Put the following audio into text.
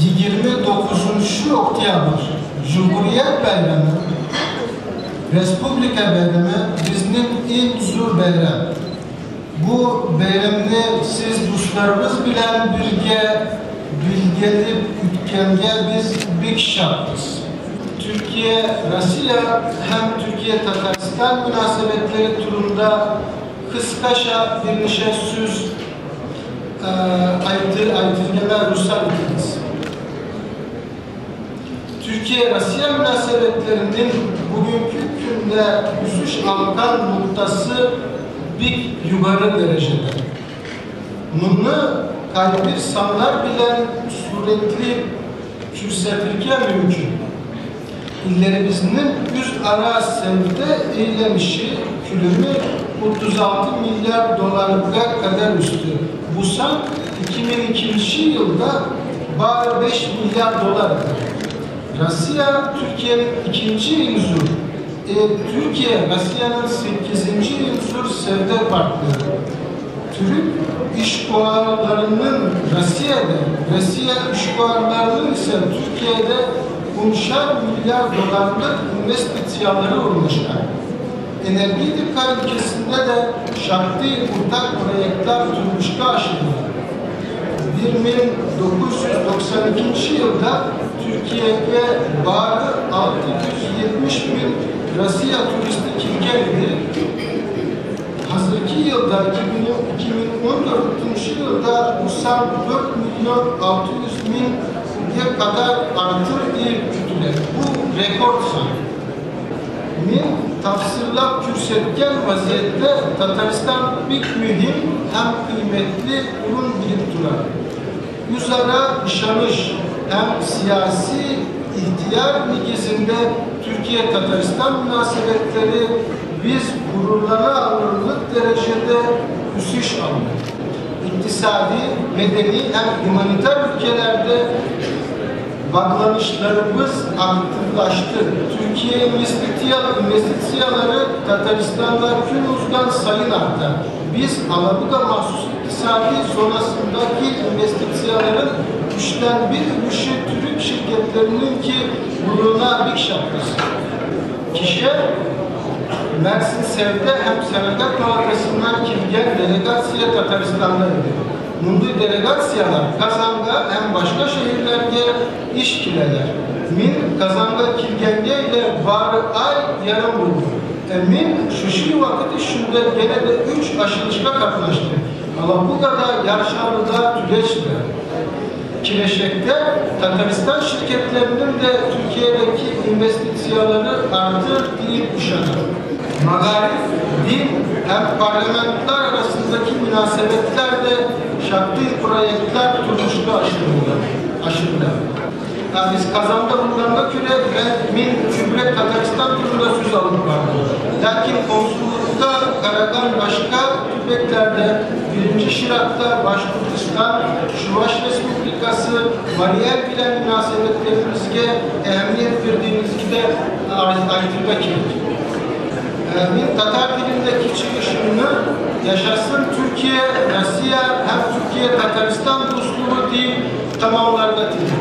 29 Oktyabr Cumhuriyet Bayramı, Respublika Bayramı bizning en zor bayram. Bu bayramni siz dostlarımız bilan birga bilgelib o'tganga biz bek şadmiz. Türkiye, Rusya hem Türkiye Tataristan münasebetleri turunda kıskaça bir neçə söz aytırgana ruhsat ediniz. Türkiye-Rusya münasebetlerinin bugünkü günde düşüş alkan noktası bir yukarı derecede. Bunu kalbir sanlar bilen suretli kürsetirken mümkün. İllerimizin yüz ara sevde eylemişi külümü 36 milyar dolara kadar üstü. Bu san 2002 yılda bari 5 milyar dolardı. Rusya Türkiye'nin ikinci unsur, Türkiye Rusya'nın 8. unsur sevde partneri. Türk işbuharlarının Rusya'da, Rusya işbuharlarının ise Türkiye'de 10'şar milyar dolarlık investisiyaları olmuşlar. Energetika ülkesinde de şartlı ortak projeler turmuşka aşıldı. 1992 yılda Türkiye'ye bari 670 bin Rusya turisti kirgeldi. Hazırki yılda 2014 yılda bu san 4 milyon 600 bin kadar artır diye kütüler. Bu rekor san. Min tafsirlap kürsetken vaziyette Tataristan bir mühim hem kıymetli ürün bilip durar. Yüzara işanış hem siyasi ihtiyar negizinde Türkiye-Tataristan münasebetleri biz gururlara alırlık derecede üsüş aldı. İktisadi, medeni hem humaniter ülkelerde bağlanışlarımız aktiflaştı. Türkiye investisiyaları Tataristan'da gün uzdan sayın arttı. Biz Alabuga mahsus iktisadi sonrasındaki investisiyaların 1/3 ülüşü Türk şirketlerinin ki gururuna bir şartız. Kişi Mersin Sevde hem Senegal Palatası'ndan kirgen delegasiya Tataristan'daydı. Bundu delegasiyalar Kazan'da hem başka şehirlerde iş kireler. Min Kazan'da kirgenge ile var ay yarım buldu. Min şuşi vakit şunda gene de 3 aşılışka katlaştı. Alabuga'da, Yarşarlı'da, Tüleç'te. Kireşek'te Tataristan şirketlerinin de Türkiye'deki investisiyaları artır deyip uşanır. Magarif, din hem parlamentler arasındaki münasebetler de şartlı projeler turmuşta aşırdı. Yani biz Kazan'da bulunanda küre ve min Cumhuriyet Tataristan turunda söz alıp vardı. Lakin konsullukta Karagan başka tübeklerde 1. Şirak'ta Başkurtistan, Şuvaş Respublikası, Mariel bile münasebetlerimizge ehemmiyet verdiğimiz gibi aytırga gelir. Min Tatar dilindeki çıkışını yaşasın Türkiye, Rusya hem Türkiye Tataristan dostluğu değil tamamlarda değil.